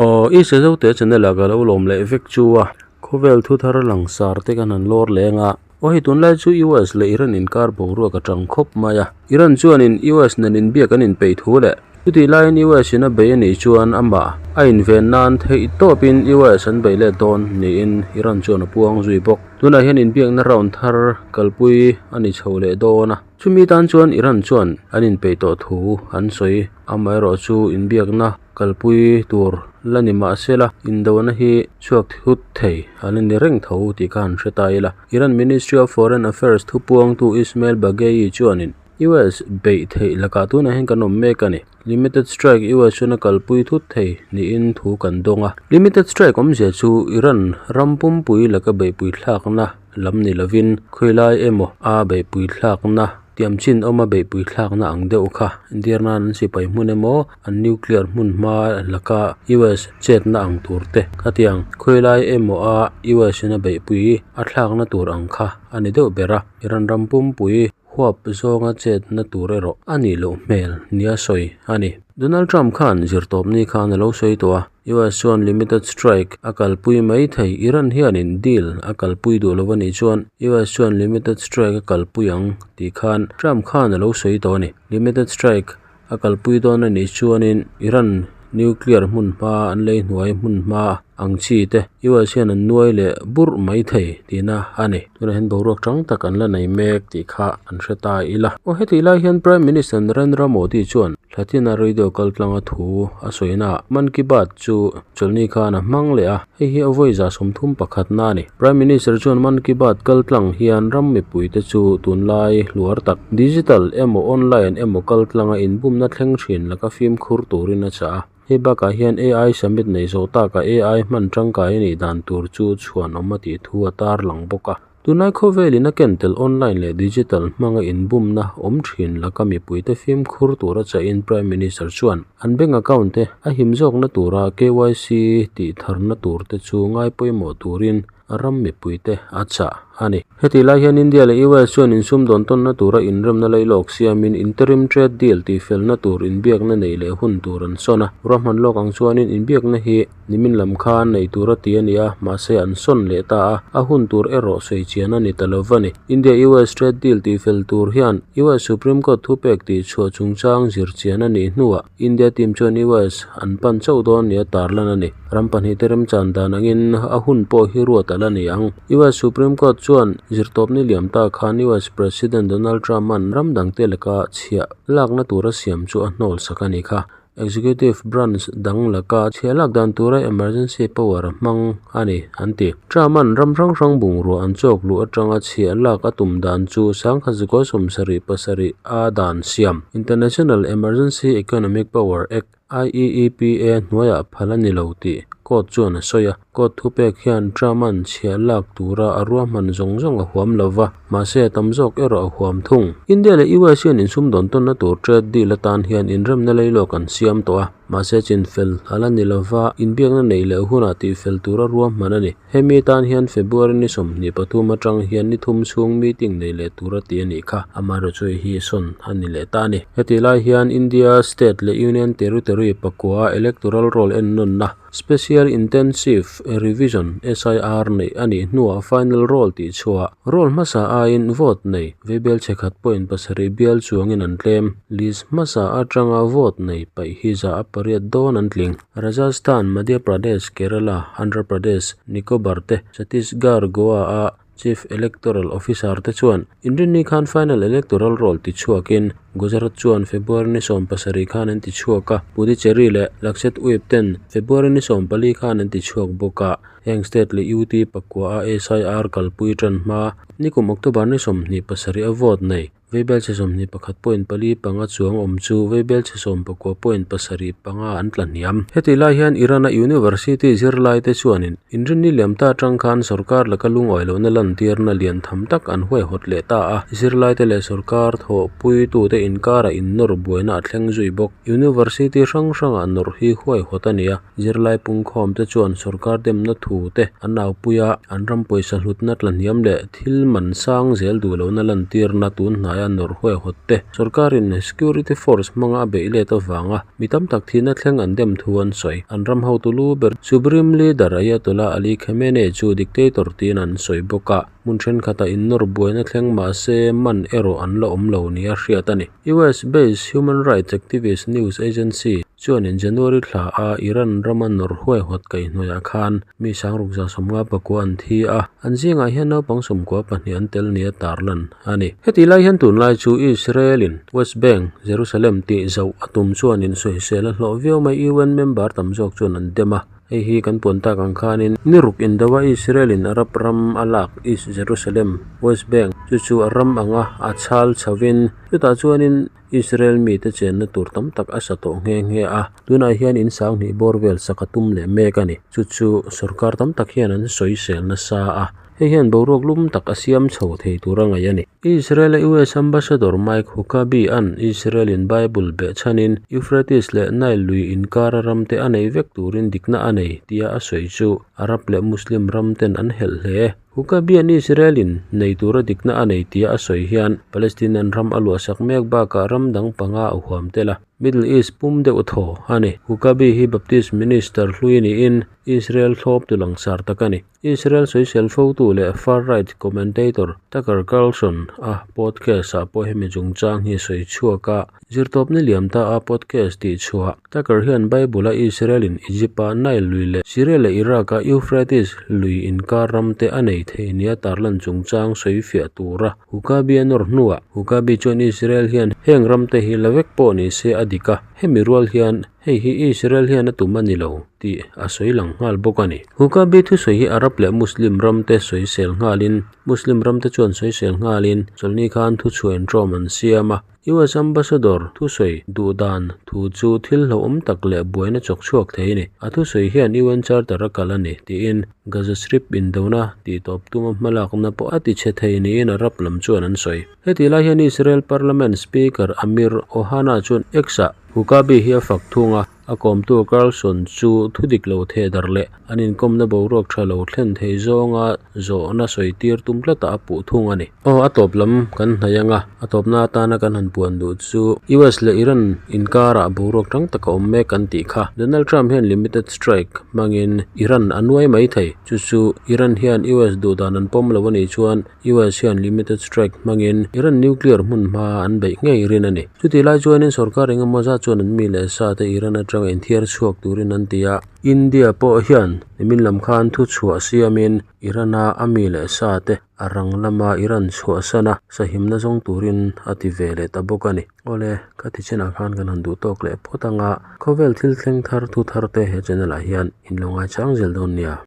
Aw i Sezote channel ah ka lo lawm leh vek chu a, khawvel thu thar langsar te kan han lawr leng a, aw hei tunlai chu US leh Iran inkar boruak a tang khawp mai a, Iran chuanin US nen inbiak an inpeih thu leh chutih laiin US in a bei a nih chuan amah a inven nan theih tawpin US an bei let dawn niin Iran chuan a puang zui bawk. Tunah hian inbiakna round thar kalpui a ni chho leh dawn a. Chumi tan chuan Iran chuan an inpeih tawh thu an sawi. Amaherawh chu inbiakna kalpui tur la ni mah sela indona hi chhuak thut thei a la ni reng tho tih kha an hre ta ila. Iran Ministry of Foreign Affairs thupuangtu Ismail Baghaei chuanin US beih theih lakah tunah hian kan awm mek a ni. Limited strike US chuan a kalpui thut thei niin thu kan dawng a. Limited strike awmzia chu Iran ram pumpui laka beihpui thlakna lam ni lovin khawilai emaw a beihpui thlakna tiam chin awma beihpui thlakna ang deuh kha entir nan an sipai hmun emaw an nuclear hmun hma laka US chetna ang tur te khatiang khawilai emaw a US in a beihpui a thlakna tur ang kha a ni deuh ber a Iran ram pumpui huap zawnga chetna tur erawh a nih loh hmel nia sawi a ni. Donald Trump khan zirtawpni khan a lo sawi tawh a, US chuan limited strike a kalpui mai thei. Iran hianin deal a kalpui duh lo a nih chuan US chuan limited strike a kalpui ang tih khan Trump khan a lo sawi tawh a ni. Limited strike a kalpui dawn a nih chuanin Iran nuclear hmun hma an lei hnuai hmun hma ang chi te US hian an nuai leh burh mai thei tihna a ni. Tunah hian boruak tang tak an la nei mek tih kha an hre ta ila. Aw hetih lai hian Prime Minister Narendra Modi chuan Thlatina radio kaltlanga thu a sawina Mann Ki Baat chu chawlhni khan a hmang leh a, hei hi a vawi za 31 na a ni. Prime Minister chuan Mann Ki Baat kaltlang hian ram mipuite chu tunlai hluar tak, digital emaw online emaw kaltlanga inbumna thleng thin laka fimkhur turin a chah a. Hei bakah hian AI summit neih zawh takah AI hman tangkai a nih dan tur chu chhuanawm a tih thu a tarlang bawk a. Tunlai khawvelin a ken tel online leh digital hmanga inbumna awm thin laka mipuite fimkhur tura chahin Prime Minister chuan an bank account te a him zawkna tura KYC tih tharna turte chu ngai pawimawh turin ram mipuite a chah a ni. Hetih lai hian India leh US chuan insumdawn tawnna tura inremna lailawk siamin interim trade deal tihfelna tur inbiakna neih leh hun tur an sawn a. Ruahman lawk ang chuanin inbiakna hi Nimin lam khan nei tur a ti a ni a, mahse an sawn leh ta a, a hun tur erawh sawi chian a ni ta lo va ni. India-US trade deal tihfel tur hian US Supreme Court thupek tihchhuah chungchang zir chian a nih hnuah India team chuan US an pan chauh dawn nia tarlan a ni. Ram pahnihte remchan dan angin a hun pawh hi ruat a la ni ang. US Supreme Court chuan zirtawpni liam ta khan US President Donald Trump-a'n ram dangte laka chhiah lakna tura siam chu a hnawl sak a ni kha. Executive Branch dang laka chhiah lak dan tura emergency power a hmang a ni, an ti. Trump-a'n ram hrang hrang bungrua an chawk luh atanga chhiah lak a tum dan chu 1977 a dan siam International Emergency Economic Power Act, IEEPA, hnuaiah phal a ni lo tih court chuan a sawi a. Court thupek hian Trump-a'n chhiah lak tura a ruahman zawng zawng a huam lo va, mahse a tam zawk erawh a huam thung. India leh US hian insumdawn tawnna tur trade deal atan hian inremna leilawk an siam tawh a, mahse chinfel a la ni lo va, inbiakna neih leh hunah tihfel tura ruahman a ni. Hemi atan hian February ni 23 atang hian ni thum chhung meeting nei leh tura ti a nih kha, amaherawhchu hi sawn a ni leh ta a ni. Hetih lai hian India state leh Union Territory pakua electoral roll ennawnna, Special Intensive Revision, SIR, neih a nih hnuah final roll tih chhuah roll hmasa aiin vote nei veibel chhe khat pawhin pasarih bial chuangin an tlem. List hmasa atanga vote nei paih hi za a pariat dawn an tling. Rajasthan, Madhya Pradesh, Kerala, Andhra Pradesh, Nicobar te Chhattisgarh, Goa a Chief Electoral Officer te chuan inrinni khan final electoral roll ti chhuakin Gujarat chuan February ni 17 khan an ti chhuak a, Puducherry leh Lakshadweep ten February ni 14 khan an ti chhuak bawk a. Heng state leh UT pakua a SIR kalpui tan hma nikum October ni 27 a vote nei. Veibelchhe 21 point pali panga chuang awm chu veibelchhe 19 point pasarih panga an tla hniam. Hetih lai hian Iran-a University zirlaite chuanin inrinni liam ta atang khan sorkar laka lungawi lohna lantirna lian tham tak an huaihawt leh ta a. Zirlaite leh sorkar thawhpuitute inkarah innawr buaina a thleng zui bawk. University hrang hrangah nawrh hi huaihawt a ni a, zirlai pungkhawm te chuan sorkar demna thu te an aupui a, an ram pawisa hlutna tla hniam leh thil man sang zel duh lohna lantirna tun hnaia nawrh huaihawt te sorkarin security force hmanga a beih let avanga mi tam tak thihna thleng an dem thu an sawi. An ram hotu lu ber Supreme Leader Ayatollah Ali Khamenei chu dictator tiin an sawi bawk a, hmun thenkhatah innawr buaina thleng mahse man erawh an la awm lo nia hriat a ni. U_S based human rights activist news agency chuanin January thla a Iran rama nawrh huaihawt kaihhnawih ah khan mi sangruk za sawmnga pakua an thi a, an zingah hian naupang sawmkua pahnih an tel nia tarlan a ni. Heti lai hian tunlai chu Israel in West Bank, Jerusalem tih zauh a tum chuanin sawisel a hlawh viau mai U_N member tam zawk chuan an dem a, hei hi kan puan tak ang khanin ni ruk indo a Israel in Arab ram a lak East Jerusalem, West Bank chu chu a ram anga a chhal chhovin chutah chuanin Israel mite chenna tur tam tak a sa tawh nghe nghe a, tunah hian in sanghnih bawr vel sak a tum leh mek a ni. Chu chu sorkar tam tak hian an sawisel nasa a, hei hian boruak lum tak a siam chho thei tur a ngaih a ni. Israel a U_S Ambassador Mike Huckabee an Israel in Bible beh chhanin Euphrates leh Nile lui inkara ramte a nei vek turin dikna a nei tia a sawi chu Arab leh Muslim ramten an helh hle. Huckabee an Israel in nei tura dikna a nei tia a sawi hian Palestine an ram a luahsak mek bakah ram dang panga a huam tel a, Middle East pum deuh thaw a ni. Huckabee hi Baptist minister hlui niin Israel thlawp tu langsar tak a ni. Israel sawisel fotu leh far-right commentator Tucker Carlson a podcast ah pawh hemi chungchang hi sawi chhuak a, zirtawpni liam ta a podcast tih chhuah. Tucker hian Bible a Israel in Egypt a Nile lui leh Syria leh Iraq a Euphrates lui inkar ram te a nei thei nia tarlan chungchang sawi fiah tura Huckabee a nawr hnuah Huckabee chuan Israel hian heng ram te hi la vek pawh ni se a dik a, hemi rual hian hei hi Israel hian a tum a ni lo tih a sawi lang nghal bawk a ni. Huckabee thusawi hi Arab leh Muslim ram te sawisel nghalin Muslim ram te chuan sawisel nghalin chawlhni khan thuchhuah intawm an siam a. U_S Ambassador thusawi duh dan thu chu thil hlauhawm tak leh buaina chawk chhuak thei a ni. A thusawi hian U_N Charter a kal a ni tiin Gaza Strip indona tih tawp tuma hmalakna pawh a ti chhe thei niin Arab lam chuan an sawi. Heti lai hian Israel Parliament Speaker Amir Ohana chuan X-ah Huckabee hi a fak thung a. A kawmtu Carlson chu thu dik lo theh dar leh an inkawmna boruak tha lo thlen thei zawnga zawhna sawi tir tum tlatah a puh thung a ni. Aw, a tawp lam kan hnaih ang a, a tawpna atana kan han puan duh chu U_S leh Iran inkarah boruak tang tak a awm mek kan tih kha. Donald Trump hian limited strike hmangin Iran a nuai mai thei. Chu chu Iran hian U_S duh dan an pawm lo a nih chuan U_S hian limited strike hmangin Iran nuclear hmun hma an beih ngei rin a ni. Chutih lai chuanin sorkar eng emaw zat chuan an mi leh sa te Iran atanga inthiar chhuak turin an ti a. India pawh hian nimin lam khan thu chhuah siamin Iran a a mi leh sa te a rang lama Iran chhuahsan a sahimna zawng turin a ti ve leh ta bawk a ni. Awle, ka ti chinah khan kan han duh tawk leh phawt anga khawvel thil thleng thar thu thar te he channel ah hian in lo ngaichang zel dawn nia.